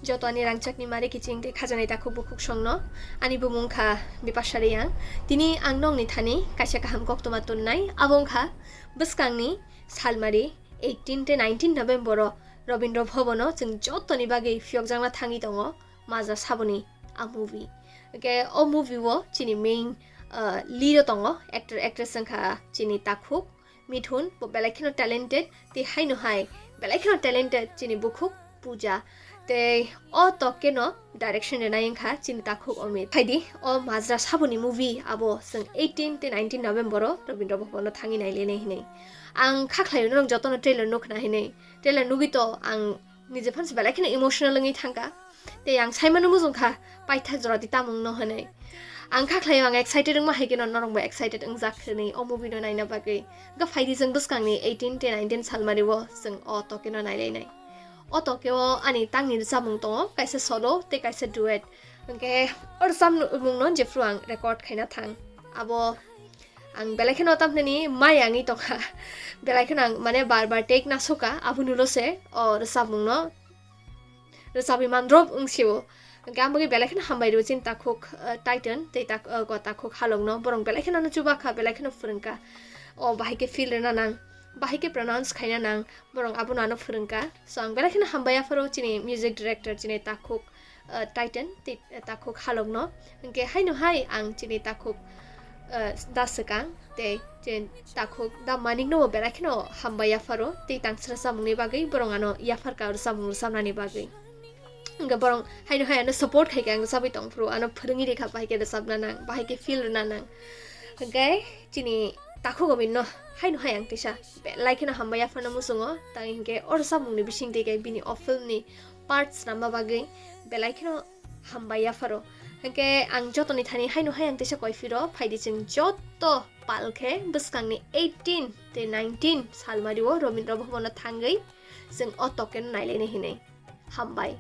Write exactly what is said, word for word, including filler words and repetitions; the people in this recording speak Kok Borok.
Joto ani rangchakni mari kiching tei khajanai takhuk bukhuk songno, ani bumung kha Bipasha Reang. Tini ang nongni thani kaisa kaham koktwma tonnai, abo wngkha bwskangni salmari eighteen tei nineteen November o Rabindra Bhavan o chwng jotoni bagwi phiyokjakna thangwi tongo Majra Saboni a movie. Hwnkhe o movie o chini main, ah, lead o tongo, actor actress wngkha chini takhuk Mithun, bo belai kheno talented, tei haino hai belai kheno talented chini bukhuk Puja. Tei o tokeno direction rinai wngkha chini takhuk Amit. Phaidi o Majra Saboni movie abo chwng eighteen tei nineteen November o Rabindra Bhavan o thangwi nailainai hinwi. Ang kha khlaio norok jotono trailer nukhna hinwi. Trailer nugwi to ang nije phansi belai kheno emotional wngwi thangkha. Tei ang saimano mujung kha, paithak jora di tamung no hinwi. Ang kha khlaio ang excited wngma hai kheno norok bo excited wngjak hinwi o movie no naina bagwi. Ga phaidi chwng bwskangni eighteen tei nineteen salmari o chwng o tokeno nailainai. O tokeo ani tangni rwchapmung tongo, kaisa solo tei kaisa duet. Hwnkhe o rwchapmung no jephru ang record khaina thang, abo ang belai kheno tamni mai angwi tongkha. Belai kheno ang mane bar bar take nasoka, aboni ulo se o rwchapmung no rwchabwi mandrop wngsio. Hwnkhe ang bagwi belai kheno hambai rw chini takhuk, eh, Titan tei tak-, eh, go takhuk Halokno. Borok belai kheno ano chubakha, belai kheno phwrwngkha. O bahai khe feel rwna nang, bahai khe pronounce khaina nang, borok abono ano phwrwngkha. So ang belai kheno hambai apharo chini music director chini takhuk, eh, Titan tei, eh, takhuk Halokno. Hwnkhe haino hai ang chini takhuk, eh, da swkang tei chini takhuk da Manikno bo belai kheno hambai apharo tei tang sra samungni bagwi borok ano yapharkha rwchapmung rwchapnani bagwi. Hwnkhe borok haino hai ano support khai khe ang rwchapwi tongphuru, ano phwrwngwi rikha, bahai khe rwchapna nang, bahai khe feel rwna nang. Hwnkhe chini takhuk Amitno haino hai ang teisa belai kheno hambai aphano muchungo, tang hinkhe o rwchapmungni bisingtwi khe bini o filmni parts rwma bagwi belai kheno hambai apharo. Hwnkhe ang jotoni thani haino hai ang teisa koi phiro, phaidi chwng joto pal khe bwskangni eighteen tei nineteen salmario Rabindra Bhavan o thangwi chwng o tokeno nailainai hinwi. Hambai.